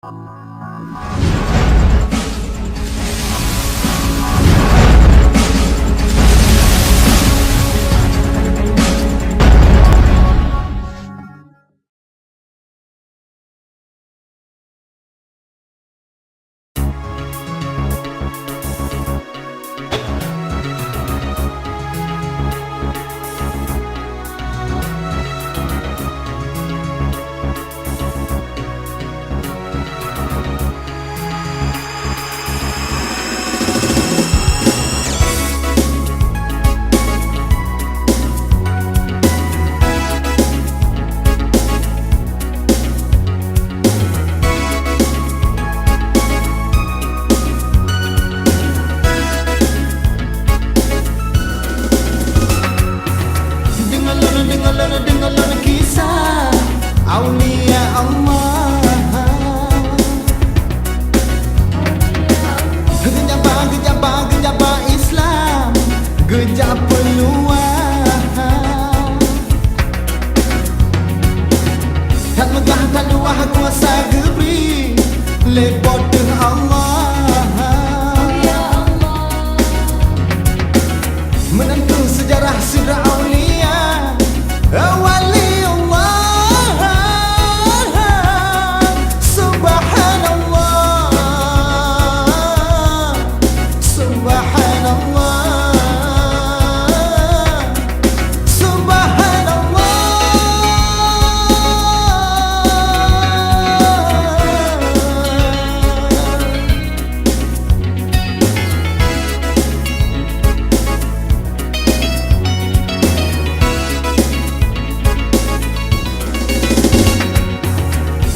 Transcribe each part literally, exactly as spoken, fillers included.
Deungoe lôn, deungoe lôn, deungoe lôn kisah aulia Allah. Geujaba, geujaba, geujaba Islam, geujak peuluah. That meugah, that luwah kuasa geubri lé Po teuh Allah. Meunan keuh seujarah sidroe aulia, wali Allah. Subhanallah, subhanallah, subhanallah.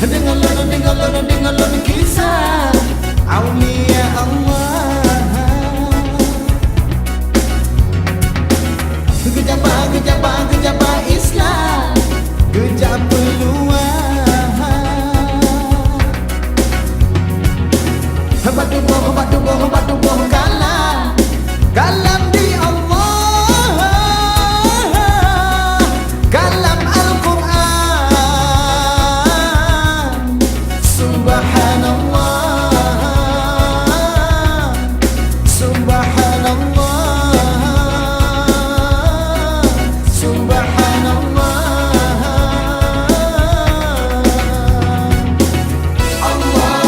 Deungoe lôn, deungoe lôn, deungoe lôn kisah aulia Allah. Geujaba, geujaba, geujaba Islam, geujak peuluah. Bak tuboh, bak tuboh, bak tuboh kalam, kalam di Allah, kalam Al-Quran. Subhanallah, subhanallah, subhanallah. Allah,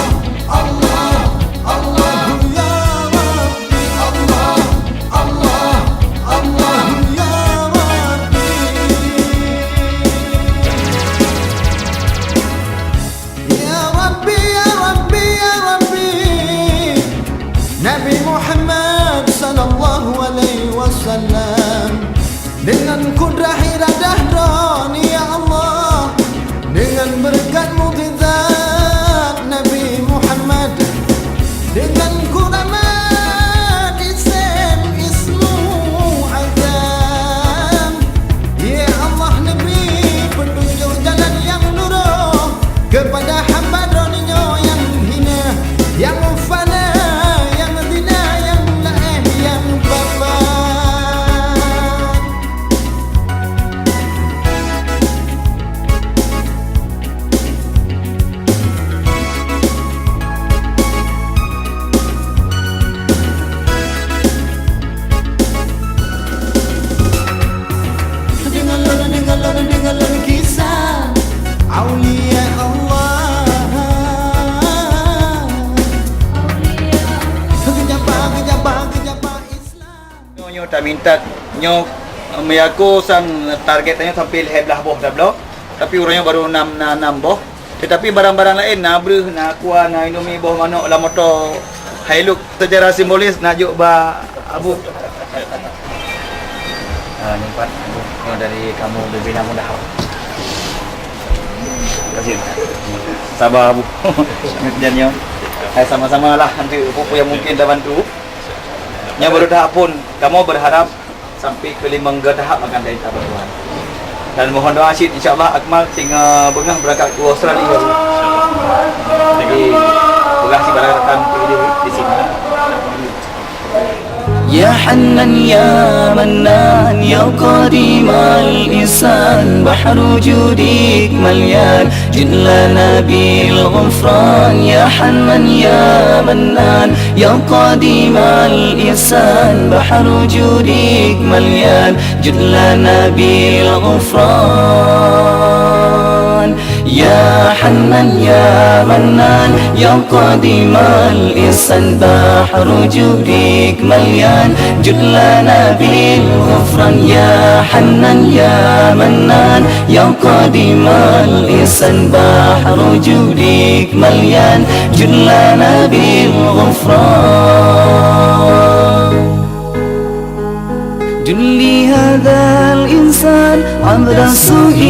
Allah, Allah, ya Rabbi, Allah, Allah, Allah, ya Rabbi. Ya Rabbi, ya Rabbi, ya Rabbi. Nabi Muhammad sallallahu alaihi wasallam, deungon kudrah iradah Droeneuh, ya Allah, deungon beureukat mukjizat Nabi Muhammad, deungon kuramat isem ismu azam, ya Allah, neubri peutunjok jalan nyang lurôh keupada hamba Droeneuh nyoe nyang hina, nyang fana, nyang zina, nyang laén, nyang bapat. Deungoe lôn, deungoe lôn, deungoe lôn kisah aulia Allah. Geujaba, geujaba, geujaba Islam. Nyoe, nyoe taminta nyoe, meuyakosan target tanyoe sampai lhèe blaih boh tabloe, tapi uroe nyoe baru nam, na nam boh. Teutapi barang-barang laén, na breuh, na aqua, na indomie, boh manok, lam moto Hilux. Secara simbolis na jok bak Abu. Ah, nyoe pat, Abu. Nyoe dari kamoe Bibina Muda. Terima kasih. Sabar, Abu. Dan nyoe, hai, sama-sama lah, nanti apa-apa yang mungkin dah bantu. Nyoe baru tahap phôn, kamoe berharap sampai ke limong go tahap akan taminta bantuan. Dan mohon doa cit, insya Allah Akmal tinggal beungah berangkat ke Australia. Jadi, beungah cit barang datang ke di, di sini. Yah حنان يا منان يا قديم الإحسان، بحر جودك مليان، جد لنا بالغفران. يا حنان يا منان يا قديم الإحسان، بحر جودك مليان، جد لنا بالغفران. يا حنان يا منان يا قديم الإحسان، بحر جودك مليان، جد لنا بالغفران. يا حنان يا منان يا قديم الإحسان، بحر جودك مليان، جد لنا بالغفران. جد لهذا الإنسان عبد سوء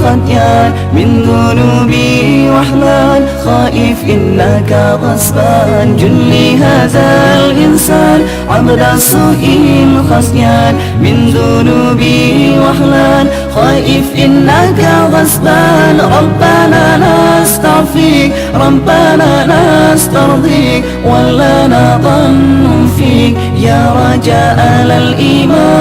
خطيان، من ذنوبي وحلان، خائف إنك غضبان. جد لهذا الإنسان عبد سوء خطيان، من ذنوبي وحلان، خائف إنك غضبان. ربنا نستعفيك، ربنا نسترضيك، ولنا ظن فيك يا رجاء الإيمان.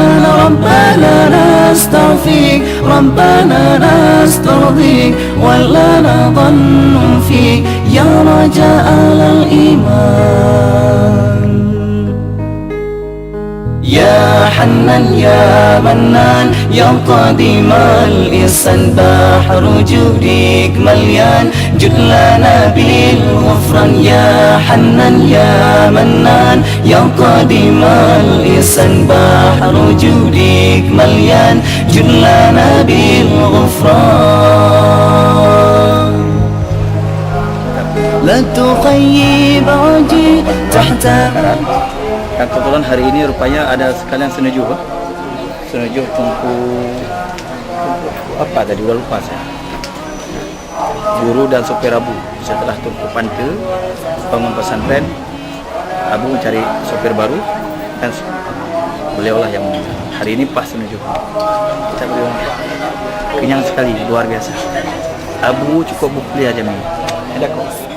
ربنا نستعفيك، ربنا نسترضيك، ولنا ظن فيك يا رجاء الإيمان. يا حنان يا منان يا قديم الإحسان، بحر جودك مليان، جد لنا بالغفران. يا حنان يا منان يا قديم الإحسان، بحر جودك مليان، جد لنا بالغفران. لا تخيب عجي تحت. Dan kebetulan hari ini rupanya ada sekalian setuju, ah. Setuju Teungku, Teungku apa tadi? Udah lupa saya. Guru dan sopir Abu. Setelah Teungku Pante bangun pesantren, Abu mencari sopir baru dan beliaulah yang meninggal. Hari ini pas setuju. Kita beri kenyang sekali, luar biasa. Abu cukup bukli aja ni. Ada kok.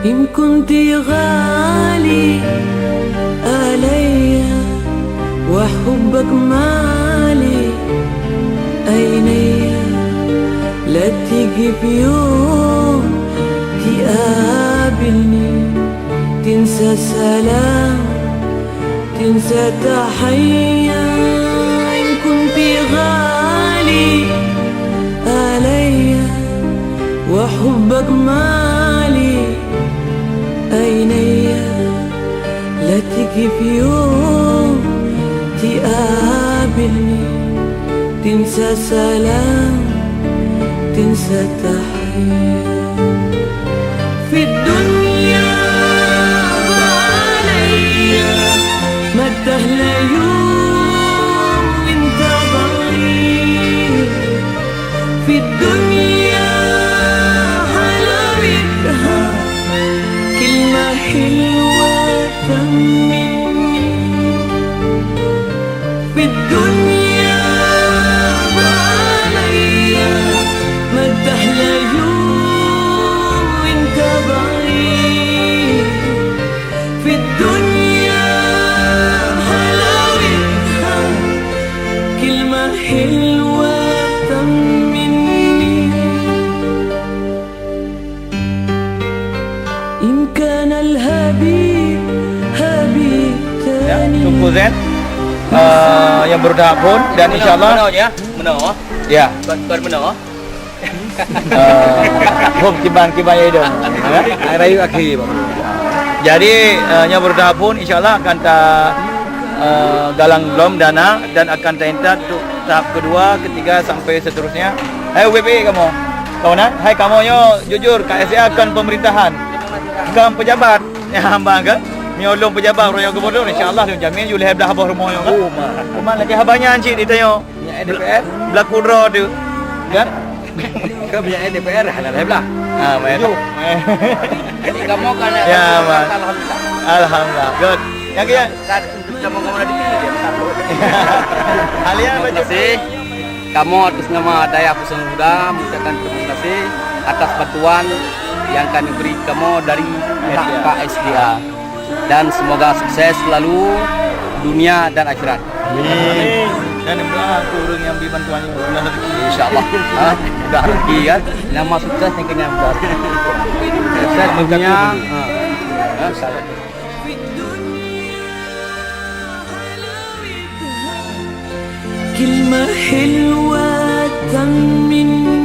إن كنت غالي علي وحبك مالي عيني، لا تغيب يوم تقابلني، تنسى سلام تنسى تحية. إن كنت غالي علي وحبك مالي عيني، لا تغيب يوم تقابلني، تنسى سلام تنسى تحية. في الدنيا علي مدى العيون وانت بعيد. في الدنيا حلاوتها كلمة حلوة طمني. في الدنيا عليا ما تحلى يوم وانت بعيد. في الدنيا حلاوتها كلمة حلوة طمني. إن كان الحبيب حبيب Ya, تاني. Teungku Zain, eh, nyang beureudah phon dan Meunoe, insyaallah meunoe ya, meunoe. Ya. Kon, kon meunoe. Eh, hom kiban-kiban ya idong. Ya, rayu akhé, Bang. Jadi, eh, nyang beureudah phon insyaallah akan ta, eh, galang lom dana dan akan ta intat untuk tahap kedua, ketiga sampai seterusnya. Hai U B B kamoe. Kawan, hai kamoe nyoe jujur ka S A kon pemerintahan. Kan pejabat. Ya, bang kan? Meunyoe lôn pejabat, ureueng nyang gubernur, insya Allah lôn jamin yue lhèe blah boh rumoh nyoe kan. Oh, ma. Cuman lagèe haba nyan cit ditanyoe. Minyak D P R. Belaku droe tu. Kan? Ke minyak D P R hana lhèe blah. Ha, baik. Tujuh. Jadi kamoe kan. Ya, bang. Alhamdulillah. Alhamdulillah. Good. Yang kira. Kan, kamoe-kamoe dah dipilih dia. Alhamdulillah. Terima kasih. Kamoe atas nama Dayah Pusat Muda mengucapkan terima kasih atas bantuan yang kami beri kamoe dari pihak K S D A. Dan semoga sukses selalu dunia dan akhirat. Amin. Dan berdoa untuk orang yang beri bantuan ini mudah rezeki. Insyaallah. Ha? Mudah rezeki kan. Nama sukses yang kena mudah rezeki. Sukses dunia. Ha. Ha, salam. كلمة حلوة طمني.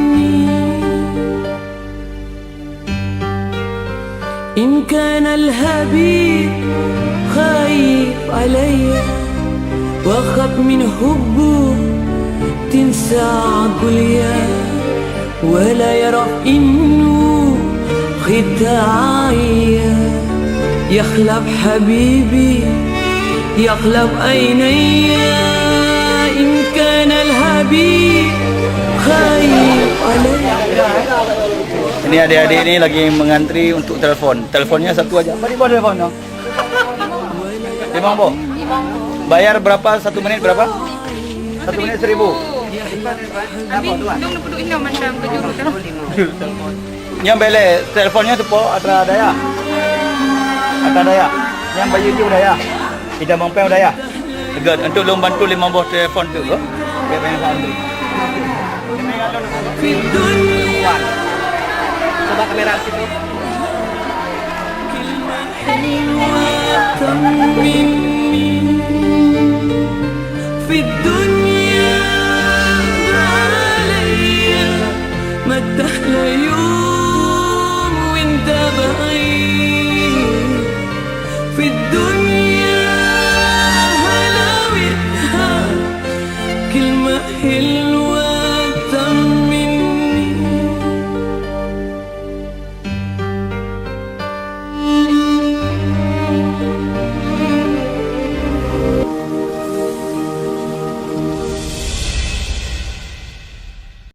إن كان الحبيب خايف عليا، وأخاف من حبه تنسى قولي، ولا يعرف إنه خداعي. يخلف حبيبي، يخلف عيني، إن كان الحبيب خايف عليا. Ini adik-adik ni lagi mengantri untuk telepon. Teleponnya satu aja. Apa di bawah telepon tu? Lima boh. Bayar berapa? Satu menit berapa? Satu menit seribu. Habis, dong duduk hina mandang ke juru tu. Nyang bèk lé, teleponnya tu po atra dayah. Atra dayah. Nyang bayeue jih dayah. Kita bang pèng dayah. Tegat, untuk lôn bantu lima boh telepon tu, ko. Biar banyak antri. Coba kamera situ. في الدنيا عليا، ما تحلى يوم وانت بعيد.